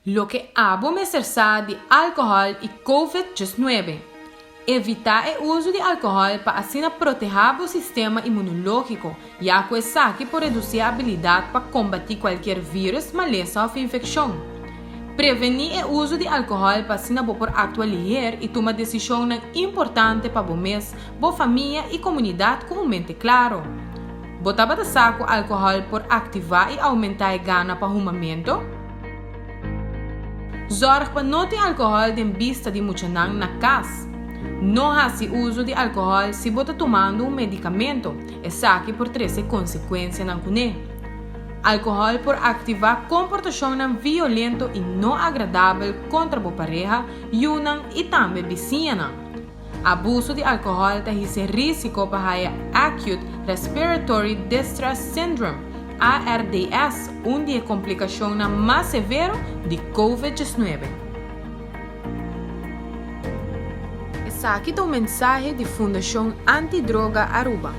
Loke abo mester sa di alkohòl i Covid 19. Evitá e uso di alkohòl pa asina protehá bo sistema imunológiko, ya ku esaki por redusí e abilidat pa kombatí kualkier vírùs, malesa òf infekshon. Prevení e uso di alkohòl pa asina bo por aktua liher i tuma desishonnan importante pa bo mes, bo famia i komunidat ku un mente klaro. Bo tabata sa ku alkohòl por aktivá i oumentá e gana pa humamentu? Zòrg pa no tin alkohòl den bista di muchanan na kas. No hasi uso di alkohòl si bo ta tumando un medikamentu, esaki por trese konsekuensianan kuné. Alkohòl por aktivá komportashonnan violento i no agradabel kontra bo pareha, yunan i tambe bisiñanan. Abuso di alkohòl ta hise rísiko pa haya Acute Respiratory Distress Syndrome, ARDS, un di e komplikashonnan mas severo di Covid 19. Esaki ta un mensahe di Fundashon Anti Droga Aruba.